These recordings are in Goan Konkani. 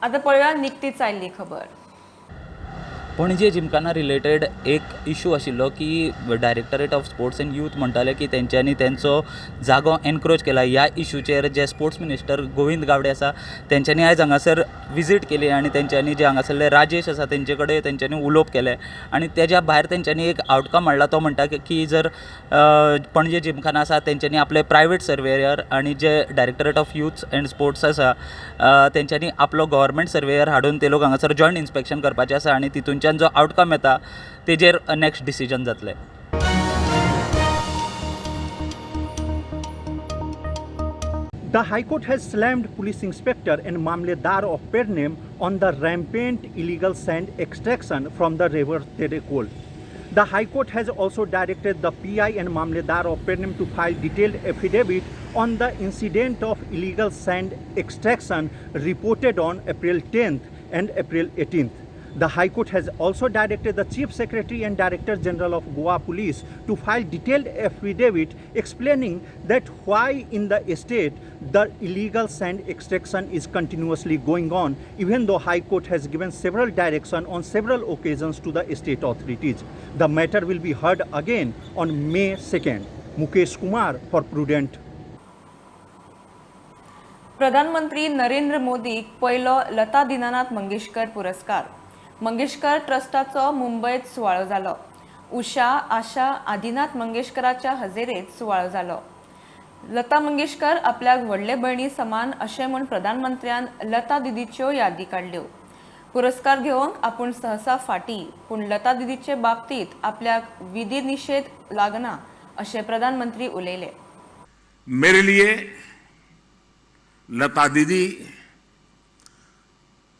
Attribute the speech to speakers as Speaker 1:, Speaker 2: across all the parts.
Speaker 1: आता पळोवया निकतीच आयिल्ली खबर.
Speaker 2: पणजे जिमखाना रिलेटेड एक इशू आशिल्लो की directorate of sports and youth म्हणटाले की तेंच्यांनी तेंचो जागो एनक्रोच केला. ह्या इशूचेर जे स्पोर्ट्स मिनिस्टर गोविंद गावडे आसा तेंच्यांनी आयज हांगासर विजीट केली आनी तेंच्यांनी जे हांगासरले राजेश आसा तेंचे कडेन तेंच्यांनी उलोवप केलें आनी तेज्या भायर तेंच्यांनी एक आवटकम हाडला. तो म्हणटा की जर पणजे जिमखाना आसा तेंच्यांनी आपले प्रायवेट सर्वेयर आनी जे directorate of youth and sports आसा तेंच्यांनी आपलो गव्हर्मेंट सर्वेयर हाडून ते लोक हांगासर जॉयंट इन्स्पेक्शन करपाचें आसा आनी तितूनच्यान जो आउटकम येता तेजेर नेक्स्ट डिसिजन जातलें.
Speaker 3: The High Court has slammed police inspector and Mamledar of Pernem on the rampant illegal sand extraction from the river Terekhol. The High Court has also directed the PI and Mamledar of Pernem to file detailed affidavit on the incident of illegal sand extraction reported on April 10th and April 18th. The High Court has also directed the Chief Secretary and Director General of Goa Police to file detailed affidavit explaining that why in the state the illegal sand extraction is continuously going on, even though High Court has given several directions on several occasions to the state authorities. The matter will be heard again on May 2nd. Mukesh Kumar for Prudent.
Speaker 1: प्रधानमंत्री नरेंद्र मोदीक पयलो लता दीनानाथ मंगेशकर पुरस्कार. मंगेशकर ट्रस्टाचो मुंबयत सुवाळो जालो. उषा आशा आदिनाथ मंगेशकराच्या हजेरेत सुवाळो जालो. लता मंगेशकर आपल्याक व्हडले भयणी समान अशें म्हूण प्रधानमंत्र्यान लता दिदीच्यो यादी काडल्यो. पुरस्कार घेवंक आपूण सहसा फाटी, पूण लता दिदीचे बाबतींत आपल्याक विधी निषेध लागना अशें प्रधानमंत्री उलयले.
Speaker 4: मेरे लिए लता दीदी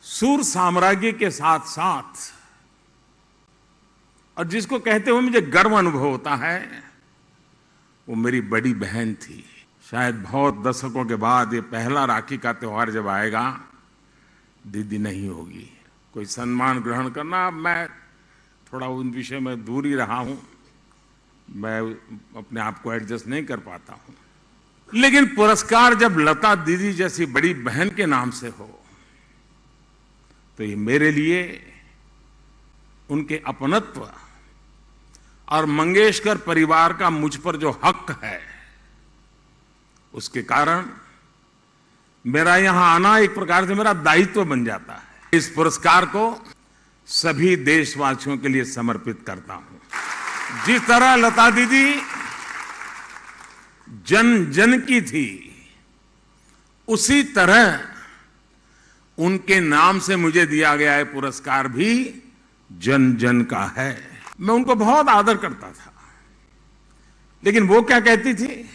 Speaker 4: सुर साम्राज्ञी के साथ साथ, और जिसको कहते हुए मुझे गर्व अनुभव होता है, वो मेरी बड़ी बहन थी. शायद बहुत दशकों के बाद ये पहला राखी का त्योहार जब आएगा, दीदी नहीं होगी. कोई सम्मान ग्रहण करना, मैं थोड़ा उन विषय में दूर ही रहा हूं, मैं अपने आप को एडजस्ट नहीं कर पाता हूं. लेकिन पुरस्कार जब लता दीदी जैसी बड़ी बहन के नाम से हो, तो ये मेरे लिए उनके अपनत्व और मंगेशकर परिवार का मुझ पर जो हक है, उसके कारण मेरा यहां आना एक प्रकार से मेरा दायित्व बन जाता है. इस पुरस्कार को सभी देशवासियों के लिए समर्पित करता हूं. जिस तरह लता दीदी जन जन की थी, उसी तरह उनके नाम से मुझे दिया गया है पुरस्कार भी जन जन का है. मैं उनको बहुत आदर करता था, लेकिन वो क्या कहती थी,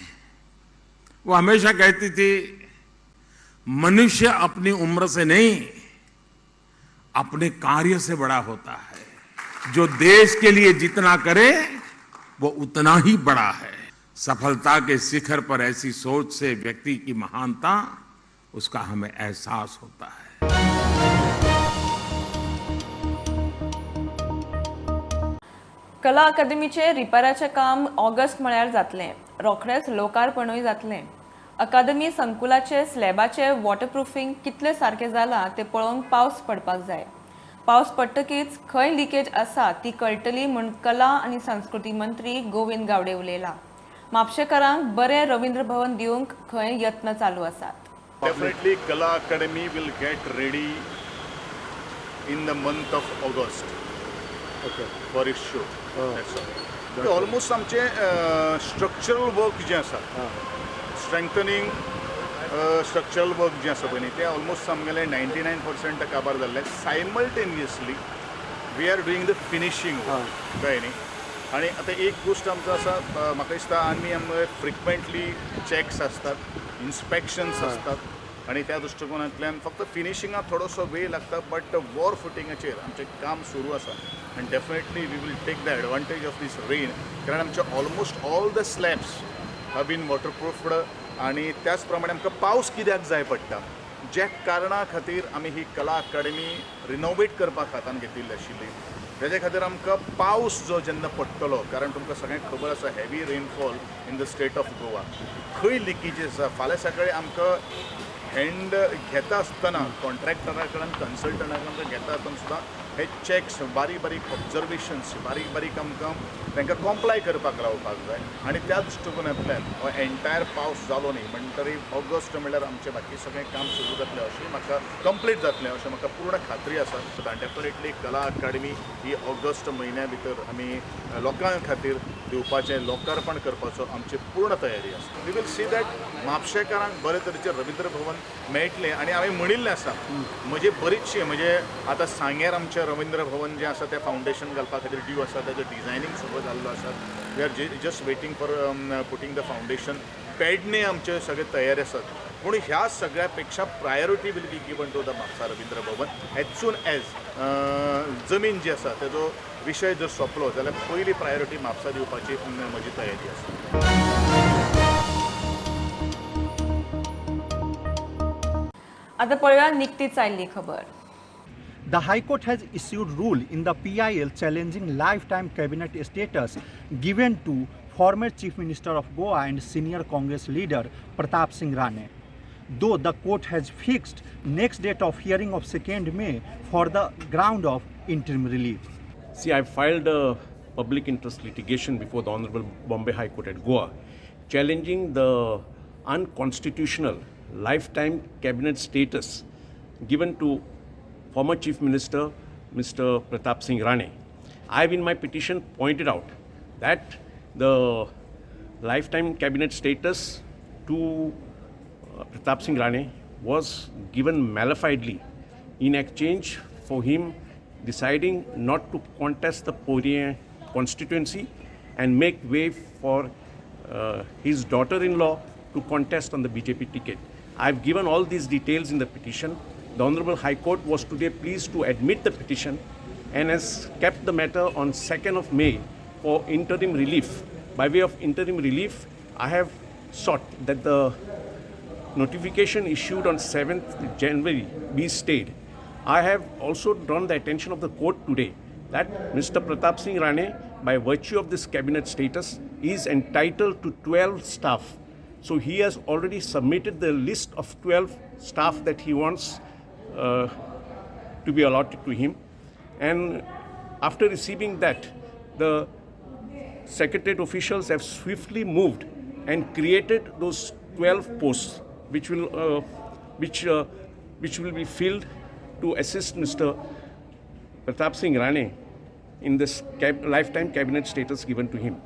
Speaker 4: वो हमेशा कहती थी, मनुष्य अपनी उम्र से नहीं, अपने कार्य से बड़ा होता है. जो देश के लिए जितना करे वो उतना ही बड़ा है. सफलता के शिखर पर ऐसी सोच से व्यक्ति की महानता, उसका हमें एहसास होता है.
Speaker 1: कला अकादमीचे रिपेराचें काम ऑगस्ट म्हळ्यार जातलें. रोखडेंच लोकार्पणूय जातलें. अकादमी संकुलाचे स्लॅबाचे वॉटरप्रुफींग कितलें सारकें जालां तें पळोवंक पावस पडपाक जाय. पावस पडटकीच खंय लिकेज आसा ती कळटली म्हूण कला आनी संस्कृती मंत्री गोविंद गावडे उलयला. म्हापशेकारांक बरें रवींद्र भवन दिवंक खंय यत्न चालू आसात.
Speaker 5: Definitely Kala Academy will get ready in the month of August.
Speaker 3: Okay.
Speaker 5: For its show. That's all. Almost आमचे स्ट्रक्चरल वर्क जें आसा, स्ट्रेंथनिंग स्ट्रक्चरल वर्क जें आसा पळय न्ही, तें ऑलमोस्ट आमगेलें 99% काबार जाल्लें. Simultaneously we are doing the finishing work, कळ्ळें न्ही. आनी आतां एक गोश्ट आमचो आसा, म्हाका दिसता आमी आमगे फ्रिक्वेंटली चॅक्स आसतात, इन्स्पेक्शन्स आसतात, आनी त्या दृश्टिकोनांतल्यान फक्त फिनिशिंगाक थोडोसो वेळ लागता, बट वॉर फुटिंगाचेर आमचें काम सुरू आसा. आनी definitely we will take the advantage of this rain, कारण आमचे almost all the slabs have been waterproofed. आनी त्याच प्रमाणे आमकां पावस कित्याक जाय पडटा, ज्या कारणा खातीर आमी ही कला अकादमी रिनोवेट करपाक हातान घेतिल्ली आशिल्ली, तेजे खातीर आमकां पावस जो जेन्ना पडटलो, कारण तुमकां सगळ्यांक खबर आसा heavy rainfall in the state of Goa, खंय लिकेजीस आसा. फाल्यां सकाळी आमकां हँड घेता आसतना कॉन्ट्रॅक्टरा कडल्यान कन्सल्टंटा कडल्यान घेता आसतना सुद्दां हे चॅक्स बारीक बारीक ऑब्जर्वेशन्स बारीक बारीक आमकां तांकां कॉम्प्लाय करपाक लावपाक जाय. आनी त्या दृश्टिकोनांतल्यान हो एंटायर पावस जालो न्ही म्हणटरी ऑगस्ट म्हणल्यार आमचें बाकी सगळें काम सुरू जातलें अशें म्हाका कंप्लीट जातलें अशें म्हाका पूर्ण खात्री आसा. डेफिनेटली कला अकादमी ही ऑगस्ट म्हयन्या भितर आमी लोकां खातीर दिवपाचें लोकार्पण करपाचो आमची पूर्ण तयारी आसा. We will see that म्हापशेकारांक बरे तरेचें रवींद्र भवन मेळटलें. आनी हांवें म्हणिल्लें आसा म्हणजे बरीचशी म्हणजे आतां सांग्यार आमचें रवींद्र भवन जें आसा तें फावंडेशन घालपा खातीर ड्यू आसा, ताचें डिजायनींग सगळें जाल्लो आसा. We are just waiting for putting the foundation. Pernem आमचे सगळे तयारी आसात, पूण ह्या सगळ्या पेक्षा priority will be given to the Mapusa Ravindra Bhavan as soon as जमीन जी आसा तेजो विशय जर सोंपलो जाल्यार पयली प्रायोरिटी म्हापसा दिवपाची म्हजी तयारी आसा.
Speaker 1: आतां पळोवया निकतीच आयिल्ली खबर.
Speaker 3: The High Court has issued rule in the PIL challenging lifetime cabinet status given to former Chief Minister of Goa and senior Congress leader Pratap Singh Rane. Though the court has fixed next date of hearing of 2nd May for the ground of interim relief.
Speaker 6: See, I filed a public interest litigation before the Honorable Bombay High Court at Goa, challenging the unconstitutional lifetime cabinet status given to former Chief Minister Mr. Pratap Singh Rane. I have in my petition pointed out that the lifetime cabinet status to Pratap Singh Rane was given malafidely in exchange for him deciding not to contest the Poriem constituency and make way for his daughter-in-law to contest on the BJP ticket. I have given all these details in the petition. The Honorable High Court was today pleased to admit the petition and has kept the matter on 2nd of May for interim relief. By way of interim relief, I have sought that the notification issued on 7th January be stayed. I have also drawn the attention of the court today that Mr. Pratap Singh Rane, by virtue of this cabinet status, is entitled to 12 staff. So he has already submitted the list of 12 staff that he wants to be allotted to him. And after receiving that, the secretariat officials have swiftly moved and created those 12 posts which will be filled to assist Mr. Pratap Singh Rane in this lifetime cabinet status given to him.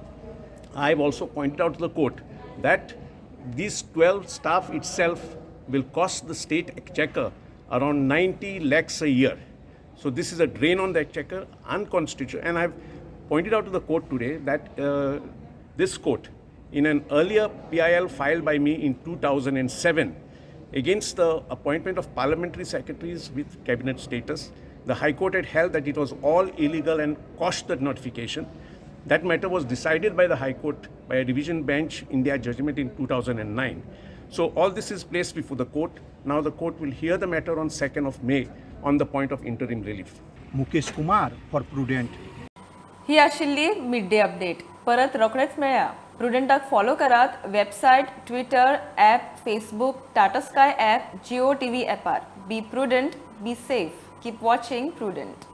Speaker 6: I have also pointed out to the court that these 12 staff itself will cost the state exchequer around 90 lakhs a year. So this is a drain on the exchequer, unconstitutional. And I have pointed out to the court today that this court, in an earlier PIL filed by me in 2007 against the appointment of parliamentary secretaries with cabinet status, the High Court had held that it was all illegal and quashed that notification. That matter was decided by the High Court by a division bench in their judgment in 2009. So all this is placed before the court. Now the court will hear the matter on 2nd of May on the point of interim relief.
Speaker 3: Mukesh Kumar for Prudent.
Speaker 1: ही आशिल्ली मिड डे अपडेट. परत रोखडेच मेळया. प्रुडंटाक फॉलो करात website, Twitter, app, Facebook, Tata Sky app, Jio TV ॲपार. Be prudent, be safe, keep watching Prudent.